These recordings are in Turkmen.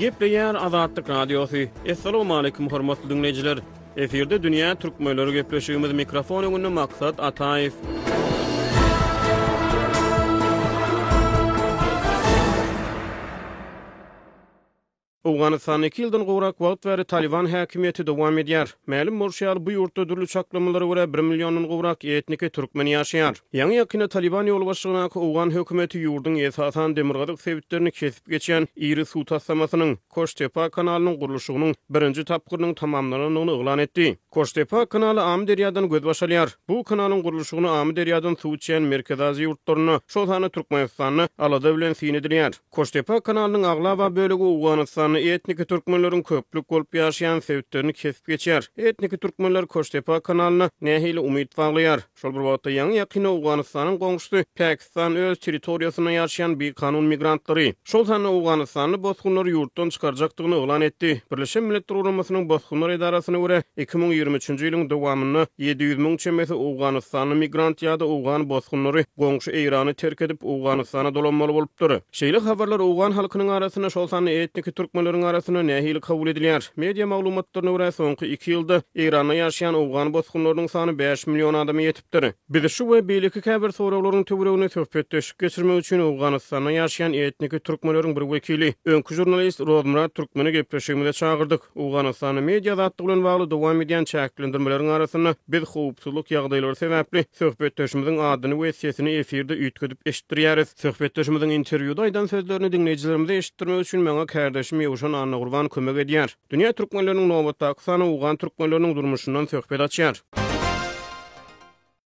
Gepleýär Azatlyk Radiosy. Assalamualaikum hormatly diňleýjiler. Efirde dünýä türkmenleri gepleşigimiz mikrofon öňünde Maksat Ataýew. Owganystanda iki ýyldan gowrak wagt bäri Talyban häkimiýeti dowam edýär. Mälim bolşy ýaly, bu ýurtda dürli çaklamalara görä bir milliondan gowrak etniki türkmen ýaşaýar. Ýaňy-ýakynda Talyban ýolbaşçylygyndaky owgan hökümeti ýurduň esasan demirgazyk sebitlerini kesip geçýän iri suw taslamasynyň, Koştepa kanalynyň gurluşygynyň birinji tapgyrynyň tamamlanandygyny yglan etdi. Koştepa kanaly Amyderýadan gözbaş alýar. Bu kanalyň gurluşygyna Amyderýadan suw içýän Merkezi Aziýa ýurtlarynda, şol sanda Türkmenistanda alada bilen syn edilýär. Koştepa kanalynyň aglaba bölegi Owganystanda etniki türkmenleriň köplük bolup ýaşaýan sebitlerini kesip geçýär. Etniki türkmenler Koştepa kanalyna nähili umyt baglaýar? Şol bir wagtda, ýaňy-ýakynda Owganystanyň goňşusy Päkistan öz territoriýasynda ýaşaýan bikanun migrantlary, şol sanda owganystanly bosgunlary ýurtdan çykarjakdygyny yglan etdi. Birleşen Milletler Guramasynyň Bosgunlar edarasyna görä, 2023-nji ýylyň dowamynda 700 müň çemesi owganystanly migrant ýa-da owgan bosgunlary goňşy Eýrany terk edip, Owganystana dolanmaly bolupdyr. Şeýle habarlar owgan halkynyň arasynda, şol sanda etniki türkmenleriň arasynda nähili kabul edilýär? Media maglumatlaryna görä, soňky iki ýylda Eýranda ýaşaýan owgan bosgunlarynyň sany bäş million adama ýetipdir. Biz şu we beýleki käbir soraglaryň töwereginde söhbetdeşlik geçirmek üçin Owganystanda ýaşaýan etniki türkmenleriň bir wekili, öňki žurnalist Rozmyrat Türkmeni gepleşigimize çagyrdyk. Owganystanda media azatlygy bilen bagly dowam edýän çäklendirmeleriň arasynda biz howpsuzlyk ýagdaýlary sebäpli söhbetdeşimiziň adyny we sesini efirde üýtgedip eşitdirýäris. Söhbetdeşimiziň interwýuda aýdan sözlerini diňleýjilerimize eşitdirmek üçin maňa kärdeşim Ýowşan Annagurban kömek edýär. Dünýä türkmenleriniň nobatdaky sany owgan türkmenleriniň durmuşyndan söhbet açýar.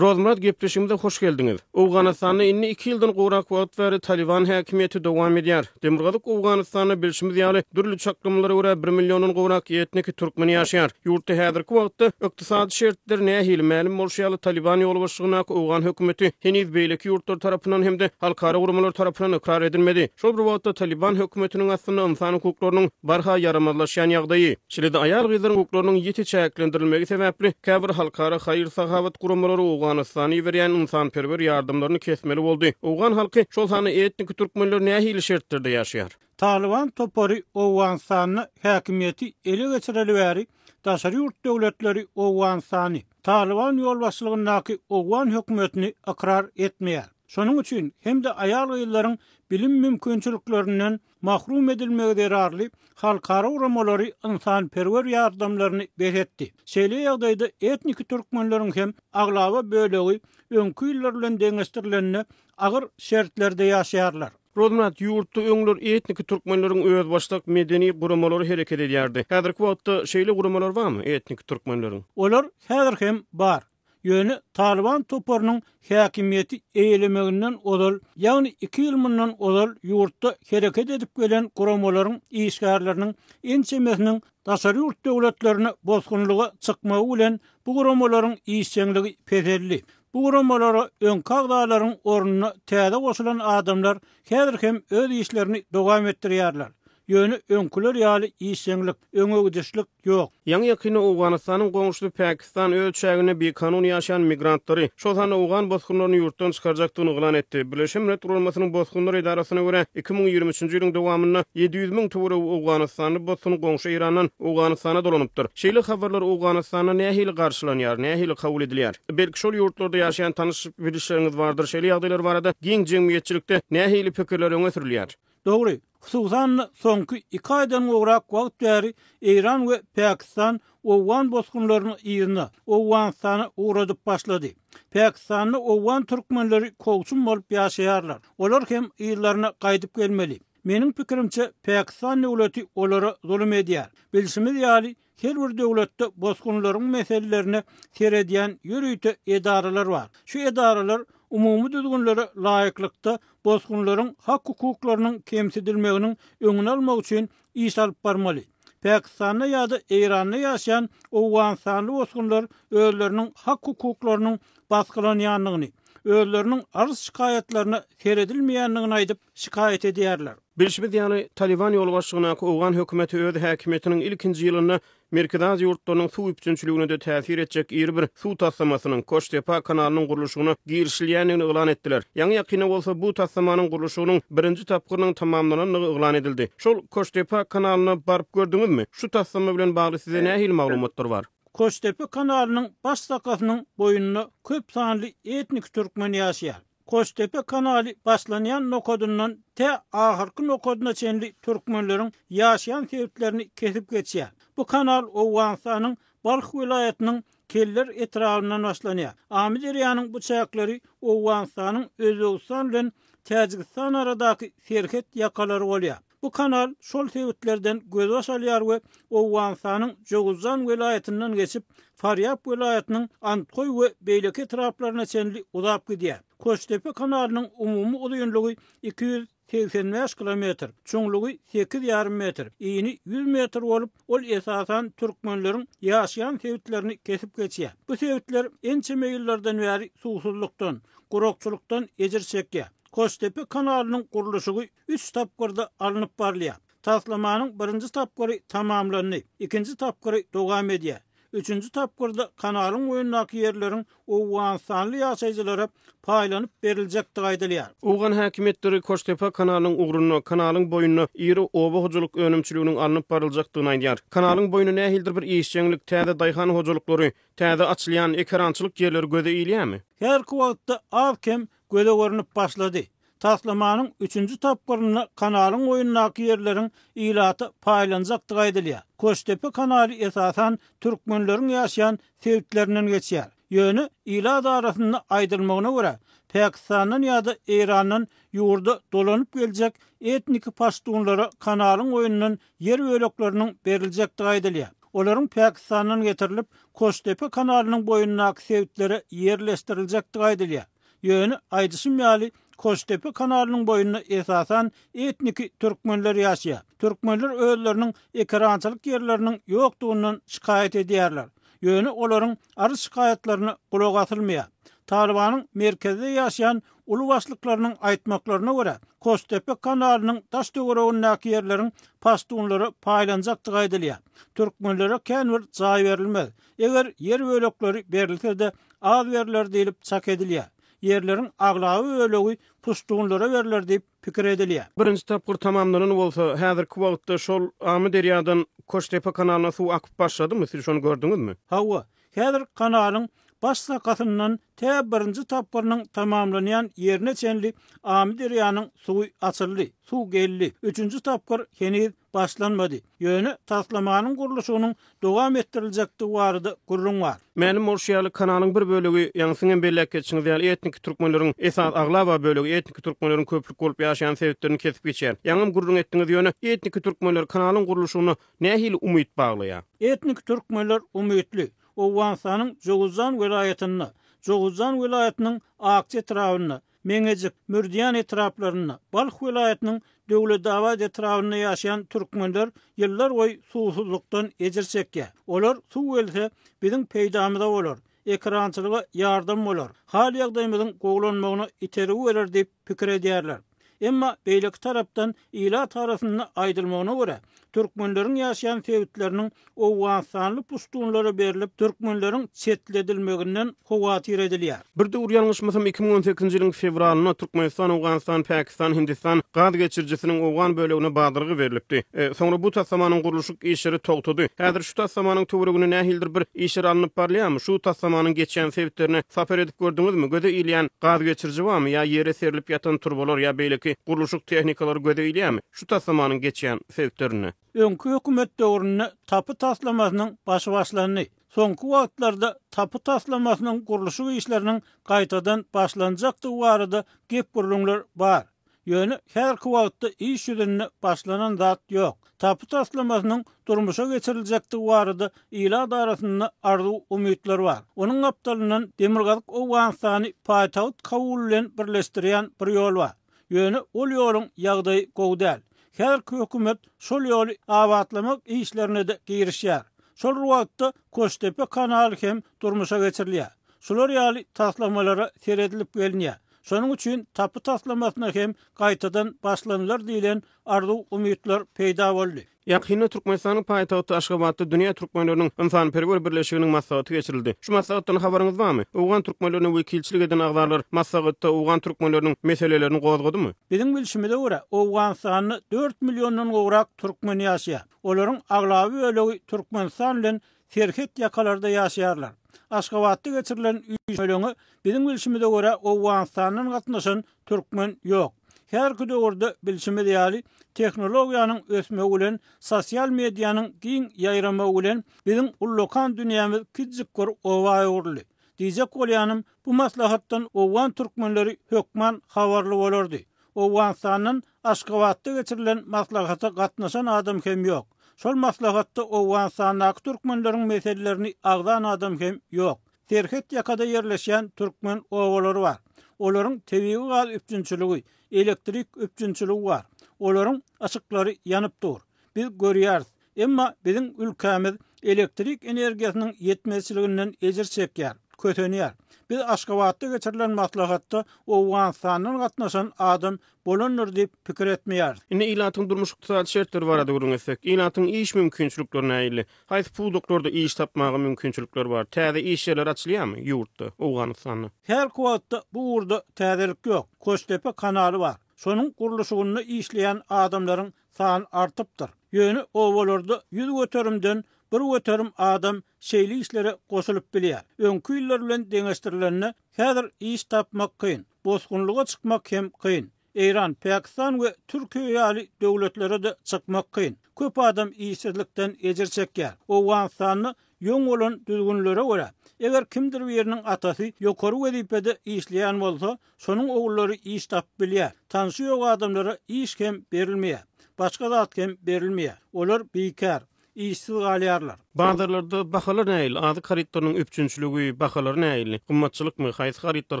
Rozmyrat gepleşigimize hoş geldiňiz. Owganystanda indi iki ýyldan gowrak wagt bäri Talyban häkimiýeti dowam edýär. Demirgazyk Owganystanda bilşimiz ýaly, dürli çaklamalara görä bir milliondan gowrak etniki türkmen ýaşaýar. Ýurtda häzirki wagtda ykdysady şertler nähili? Mälim bolşy ýaly, Talyban ýolbaşçylygyndaky owgan hökümeti heniz beýleki ýurtlar tarapyndan hem-de halkara guramalar tarapyndan ykrar edilmedi. Şol bir wagtda Talyban hökümetiniň astynda ynsan hukuklarynyň barha ýaramazlaşýan ýagdaýy, şeýle-de aýal-gyzlaryň hukuklarynyň ýiti çäklendirilmegi sebäpli, käbir halkara haýyr-sahawat guramalary Owganystana iberýän ynsanperwer ýardamlaryny kesmeli boldy. Owgan halky, şol sanda etniki türkmenler nähili şertlerde ýaşaýar? Talyban topary Owganystanda häkimiýeti ele geçireli bäri daşary ýurt döwletleri Owganystany, Talyban ýolbaşçylygyndaky owgan hökümetini ykrar etmeýär. Şonuň üçin hem-de aýal-gyzlaryň bilim mümkinçiliklerinden mahrum edilmegi zerarly halkara guramalary ynsanperwer ýardamlaryny bes etdi. Şeýle ýagdaýda etniki türkmenleriň hem aglaba bölegi öňki ýyllar bilen deňeşdirilende agyr şertlerde ýaşaýarlar. Rozmyrat, ýurtda öňler etniki türkmenleriň özbaşdak medeni guramalary hereket edýärdi. Häzirki wagtda şeýle guramalar barmy, etniki türkmenleriň? Olar häzir hem bar. Ýöne Talyban toparynyň häkimiýeti eýelemeginden ozal, ýagny iki ýyl mundan ozal ýurtda hereket edip gelen guramalaryň işgärleriniň ençemesiniň daşary ýurt döwletlerine bosgunlyga çykmagy bilen bu guramalaryň işjeňligi peseldi. Bu guramalara öňki agzalaryň ornuna täze goşulan adamlar häzir hem öz işlerini dowam etdirýärler. Ýöne öňküler ýaly işjeňlik, öňegidişlik ýok. Ýaňy-ýakynda Owganystanyň goňşusy Päkistan öz çäginde bikanun ýaşaýan migrantlary, şol sanda owgan bosgunlaryny ýurtdan çykarjakdygyny yglan etdi. Birleşen Milletler Guramasynyň Bosgunlar edarasyna görä, 2023-nji ýylyň dowamynda 700 müň töweregi owganystanly bosgun goňşy Eýrandan Owganystana dolanypdyr. Şeýle habarlar Owganystanda nähili garşylanýar, nähili kabul edilýär? Belki şol ýurtlarda ýaşaýan tanyş-bilişleriňiz bardyr, şeýle ýagdaýlar barada giň jemgyýetçilikde nähili pikirler öňe sürülýär? Dogry, hususan-da soňky iki aýdan gowrak wagt bäri Eýran we Päkistan owgan bosgunlaryny yzyna, Owganystana ugradyp başlady. Päkistanda owgan türkmenleri kowçum bolup ýaşaýarlar. Olar hem yzlaryna gaýdyp gelmeli. Meniň pikirimçe, Päkistan döwleti olara zulum edýär. Bilşimiz ýaly, Her bir döwletde bosgunlaryň meselelerine seredýän ýörite edaralar bar. Şu edaralar umumy düzgünlere laýyklykda bosgunlaryň hak-hukuklarynyň kemsidilmeginiň öňüni almak üçin iş alyp barmaly. Päkistanda ýa-da Eýranda ýaşaýan owganystanly bosgunlar özleriniň hak-hukuklarynyň basgylanýandygyny, özleriniň arz-şikaýatlaryna seredilmeýändigini aýdyp, şikaýat edýärler. Bilşimiz ýaly, Talyban ýolbaşçylygyndaky owgan hökümeti öz häkimiýetiniň ilkinji ýylynda Merkezi Aziýa ýurtlarynyň suw üpjünçiligine-de täsir etjek iri bir suw taslamasynyň, Koştepa kanalynyň gurluşygyna girişilýändigini yglan etdiler. Ýaňy-ýakynda bolsa bu taslamanyň gurluşygynyň birinji tapgyrynyň tamamlanandygy yglan edildi. Şol Koştepa kanalyna baryp gördüňizmi? Şu taslama bilen bagly size nähili maglumatlar bar? Koştepe kanalynyň baş sakasynyň boýunda köp sanly etniki türkmen ýaşaýar. Koştepe kanaly başlanýan nokadyndan tä ahyrky nokadyna çenli türkmenleriň ýaşaýan sebitlerini kesip geçýär. Bu kanal Owganystanyň Balh welaýatynyň Keller etrabyndan başlanýar. Amyderýanyň bu çäkleri Owganystanyň Özbegistan bilen Täjigistan aradaky serhet ýakalary bolýar. Bu kanal şol sebitlerden gözbaş alýar we Owganystanyň Jowuzjan welaýatyndan geçip, Farýab welaýatynyň Andhoý we beýleki etraplaryna çenli uzap gidýär. Koçtepe kanalynyň umumy uzynlygy 285 kilometr, çuňlugy sekiz ýarym metr, ini ýüz metr bolup, ol esasan türkmenleriň ýaşaýan sebitlerini kesip geçýär. Bu sebitler ençeme ýyllardan bäri suwsuzlykdan, gurakçylykdan ejir çekýär. Koçtepe kanalynyň gurluşygy üç tapgyrda alnyp barylýar. Taslamanyň birinji tapgyry tamamlandy, ikinji tapgyry dowam edýär. Üçünji tapgyrda kanalyň boýundaky ýerleriň owganystanly ýaşaýjylara paýlanyp beriljekdigi aýdylýar. Owgan häkimiýetleri Koştepa kanalynyň ugrunda, kanalyň boýunda iri oba hojalyk önümçiliginiň alnyp baryljakdygyny aýdýar. Kanalyň boýunda nähilidir bir işjeňlik, täze daýhan hojalyklary, täze açylýan ekerançylyk ýerleri göze ilýärmi? Häzirki wagtda az-kem göze görnüp başlady. Taslamanyň üçünji tapgyrynda kanalyň boýundaky ýerleriň ilata paýlanjakdygy aýdylýar. Koçtepe kanaly esasan türkmenleriň ýaşaýan sebitlerinden geçýär. Ýöne ilat arasynda aýdylmagyna görä, Pakistandan ýa-da Eýrandan ýurda dolanyp geljek etniki paştunlara kanalyň boýundan ýer bölekleriniň beriljekdigi aýdylýar. Olaryň Pakistandan getirilip, Koçtepe kanalynyň boýundaky sebitlere ýerleşdiriljekdigi aýdylýar. Ýöne, aýdyşym ýaly, Koçtepe kanalynyň boýunda esasan etniki türkmenler ýaşaýar. Türkmenler özleriniň ekerançylyk ýerleriniň ýokdugyndan şikaýat edýärler. Ýöne olaryň arz-şikaýatlaryna gulak asylmaýar. Talybanyň merkezde ýaşaýan uly başlyklarynyň aýtmaklaryna görä, Koçtepe kanalynyň daş-töweregindäki ýerleriň paştunlara paýlanjakdygy aýdylýar. Türkmenlere kän bir jaý berilmez. Eger ýer bölekleri berilse-de, az berler diýlip çak edilýär. Ýerleriň aglaba bölegi puştunlara berler diýip pikir edilýär. Birinji tapgyr tamamlanan bolsa, häzirki wagtda şol Amyderýadan Koçtepe kanalyna suw akyp başladymy, siz şony gördüňizmi? Hawa, häzir kanalyň baş sakasyndan tä birinji tapgyrynyň tamamlanýan ýerine çenli Amyderýanyň suwy açyldy, suw geldi. Üçünji tapgyr heniz başlanmady. Ýöne taslamanyň gurluşygynyň dowam etdiriljekdigi barada gürrüň bar. Mälim bolşy ýaly, kanalyň bir bölegi, ýaňy siziň hem belläp geçişiňiz ýaly, etniki türkmenleriň esasy aglaba bölegi etniki türkmenleriň köplük bolup ýaşaýan sebitlerini kesip geçýär. Ýaňam gürrüň etdiňiz, ýöne etniki türkmenler kanalyň gurluşygyna nähili umyt baglaýar? Etniki türkmenler umytly. Owganystanyň Jowuzjan welaýatynda, Jowuzjan welaýatynyň Akja etrabynda, Meňejik, Mürdiýan etraplarynda, Balh welaýatynyň Döwletabat etrabynda ýaşaýan türkmenler ýyllarboýy suwsuzlykdan ejir çekýär. Olar suw gelse, biziň peýdamyza bolar, ekerançylyga ýardam bolar, hal-ýagdaýymyzyň gowulanmagyna itergi berer diýip pikir edýärler. Emma beýleki tarapdan ilat arasynda aýdylmagyna görä, türkmenleriň ýaşaýan sebitleriniň owganystanly puştunlara berlip, türkmenleriň çetledilmeginden howatyr edilýär. Bir döwür ýalňyşmasam 2018-nji ýylyň fewralynda Türkmenistan, Owganystan, Pakistan, Hindistan gaz geçirijisiniň owgan bölegine badalga berlipdi. Soňra bu taslamanyň gurluşyk işleri togtady. Häzir şu taslamanyň töwereginde nähilidir bir işler alnyp barylýarmy? Şu taslamanyň geçýän sebitlerine sapar edip gördüňizmi? Göze ilýän gaz geçiriji barmy ýa ýere serlip ýatan turbalar ýa beýleki gurluşyk tehnikalary göze ilýärmi şu taslamanyň geçýän sebitlerinde? Öňki hökümet döwründe TAPI taslamasynyň başy başlandy. Soňky wagtlarda TAPI taslamasynyň gurluşyk işleriniň gaýtadan başlanjakdygy barada gep-gürrüňler bar. Ýöne häzirki wagtda iş ýüzünde başlanan zat ýok. TAPI taslamasynyň durmuşa geçiriljekdigi barada ilat arasynda arzuw-umytlar bar. Onuň gapdalyndan Demirgazyk Owganystany paýtagt Kabul bilen birleşdirýän bir ýol bar. Ýöne ol ýoluň ýagdaýy gowy däl. Häzirki hökümet şol ýoly abatlamak işlerine-de girişýär. Şol bir wagtda Koçtepe kanaly hem durmuşa geçirilýär. Şular ýaly taslamalara seredilip gelinýär. Şonuň üçin TAPI taslamasyna hem gaýtadan başlanylar diýlen arzuw-umytlar peýda boldy. Ýakynda Türkmenistanyň paýtagty Aşgabatda Dünýä türkmenleriniň ynsanperwer birleşiginiň maslahaty geçirildi. Şu maslahatdan habaryňyz barmy? Owgan türkmenlerine wekilçilik eden agzalar maslahatda owgan türkmenleriniň meselelerini gozgadymy? Biziň bilşimize görä, Owganystanda dört milliondan gowrak türkmen ýaşaýar. Olaryň aglaba bölegi Türkmenistan bilen serhet ýakalarda ýaşaýarlar. Aşgabatda geçirilen üýşmeleňe biziň bilşimize görä Owganystandan gatnaşan türkmen ýok. Häzirki döwürde bilşimiz ýaly, tehnologiýanyň ösmegi bilen, sosial medianyň giň ýaýramagy bilen biziň ullakan dünýämiz kiçijik bir oba öwrüldi. Diýjek bolýanym, bu maslahatdan owgan türkmenleri hökman habarly bolardy. Owganystandan Aşgabatda geçirilen maslahata gatnaşan adam hem ýok. Şol maslahatda Owganystandaky türkmenleriň meselelerini agzan adam hem ýok. Serhet ýakada ýerleşýän türkmen obalary bar. Olaryň tebigy gaz üpjünçiligi, elektrik üpjünçiligi bar. Olaryň yşyklary ýanyp dur. Biz görýäris. Emma biziň ülkämiz elektrik energiýasynyň ýetmezçiliginden ejir çekýär, kösenýär. Biz Aşgabatda geçirilen maslahatda Owganystandan gatnaşan adam bolandyr diýip pikir etmeýäris. Indi ilatyň durmuş-ykdysady şertleri barada gürrüň etsek. Ilatyň iş mümkinçilikleri nähili? Haýsy pudaklarda iş tapmaga mümkinçilikler bar? Täze iş ýerleri açylýarmy ýurtda, Owganystanda? Häzirki wagtda bu ugurda täzelik ýok. Koçdepe kanaly bar. Şonuň gurluşygynda işleýän adamlaryň sany artypdyr. Ýöne obalarda 100 göterimden 1% adam şeýle işlere goşulyp bilýär. Öňki ýyllar bilen deňeşdirilende, häzir iş tapmak kyn, bosgunlyga çykmak hem kyn. Eýran, Pakistan we Türkiýe ýaly döwletlere-de çykmak kyn. Köp adam işsizlikden ejir çekýär. Owganystanda ýoň bolan düzgünlere görä, eger kimdir biriniň atasy ýokary wezipede işleýän bolsa, şonuň ogullary iş tapyp bilýär. Tanşy ýok adamlara iş hem berilmeýär. Başga zat hem berilmeýär. Olar bikär. Işsiz galýarlar. Bazarlarda bahalar nähili? Azyk harytlarynyň üpjünçiligi, bahalary nähili? Gymmatçylykmy? Haýsy harytlar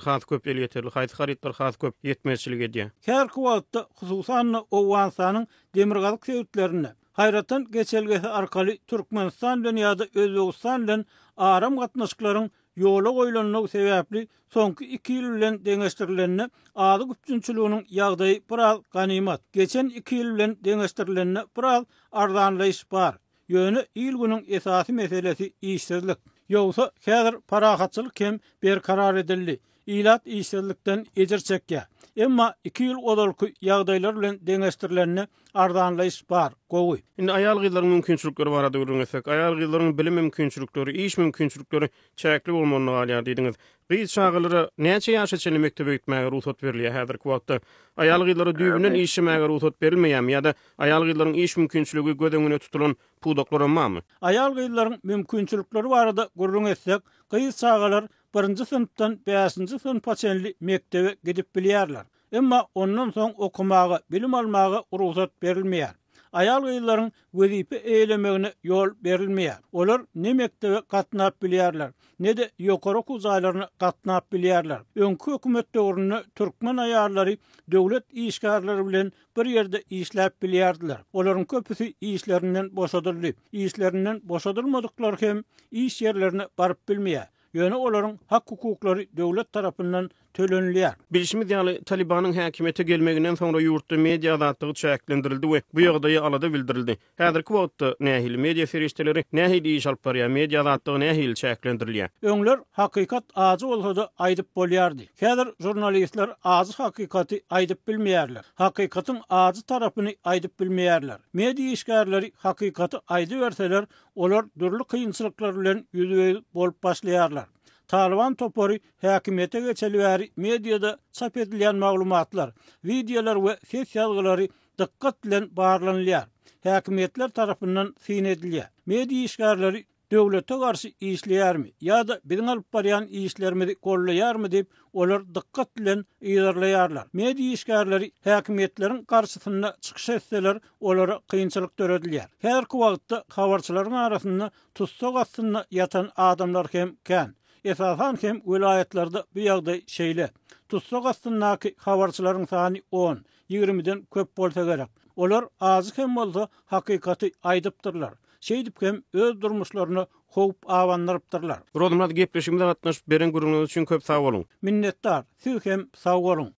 has köp elýeterli, haýsy harytlar has köp ýetmezçilik edýär? Häzirki wagtda, hususan-da, Owganystanyň demirgazyk sebitlerinde Haýratan geçelgesi arkaly Türkmenistan bilen ýa-da Özbegistan bilen aram gatnaşyklaryň ýola goýlandygy sebäpli soňky iki ýyl bilen deňeşdirilende azyk üpjünçiliginiň ýagdaýy biraz ganymat. Geçen iki ýyl bilen deňeşdirilende biraz arzanlaýyş bar. Ýöne il-günüň esasy meselesi işsizlik. Ýogsa häzir parahatçylyk hem berkarar edildi. Ilat işsizlikden ejir çekýär. Emma iki ýyl ozalky ýagdaýlar bilen deňeşdirilende arzanlaýyş bar, gowy. Indi aýal-gyzlaryň mümkinçilikleri barada gürrüň etsek. Aýal-gyzlaryň bilim mümkinçilikleri, iş mümkinçilikleri çäkli bolmagynda galýar diýdiňiz. Gyz çagalara näçe ýaşa çenli mekdebe gitmäge rugsat berilýär häzirki wagtda? Aýal-gyzlara düýbünden işlemäge rugsat berilmeýärmi ýa-da aýal-gyzlaryň iş mümkinçiligi göz öňünde tutulan pudaklaram barmy? Aýal-gyzlaryň mümkinçilikleri barada gürrüň etsek, gyz çagalar birinji synpdan bäşinji synpa çenli mekdebe gidip bilýärler. Emma ondan soň okamaga, bilim almaga rugsat berilmeýär. Aýal-gyzlaryň wezipe eýelemegine ýol berilmeýär. Olar ne mekdebe gatnap bilýärler, ne-de ýokary okuw jaýlaryna gatnap bilýärler. Öňki hökümet döwründe türkmen aýallary döwlet işgärleri bilen bir ýerde işläp bilýärdiler. Olaryň köpüsi işlerinden boşadyldy. Işlerinden boşadylmadyklar hem iş ýerlerine baryp bilmeýär. Ýöne olaryň hak-hukuklary döwlet tarapyndan tölenilýär. Bilşimiz ýaly, Talibanyň häkimiýete gelmeginden soňra ýurtda media azatlygy çäklendirildi we bu ýagdaýa alada bildirildi. Häzirki wagtda nähili media serişdeleri nähili iş alyp barýar, media azatlygy nähili çäklendirilýär? Öňler hakykat ajy bolsa-da aýdyp bolýardy. Häzir žurnalistler ajy hakykaty aýdyp bilmeýärler. Hakykatyň ajy tarapyny aýdyp bilmeýärler. Media işgärleri hakykaty aýdyberseler, Olar dürli kynçylyklar bilen ýüzbe-ýüz bolup başlaýarlar. Talyban topary häkimiýete geçeli bäri mediada çap edilýän maglumatlar, wideolar we ses ýazgylary dykgat bilen barlanylýar, häkimiýetler tarapyndan syn edilýär. Media işgärleri döwlete garşy işleýärmi ýa-da biziň alyp barýan işlerimizi goldaýarmy diýip, olar dykgat bilen yzarlaýarlar. Media işgärleri häkimiýetleriň garşysynda çykyş etseler, olara kynçylyk döredilýär. Häzirki wagtda habarçylaryň arasynda tussag astynda ýatan adamlar hem kän. Esasan hem welaýatlarda bu ýagdaý şeýle. Tussag astyndaky habarçylaryň sany on, ýigrimiden köp bolsa gerek. Olar ajy hem bolsa hakykaty aýdypdyrlar. Şeýdip hem öz durmuşlaryna howp abandyrypdyrlar. Rozmyrat gepleşigimize gatnaşyp beren gürrüňleriňiz üçin köp sag boluň. Minnetdar, siz hem sag boluň.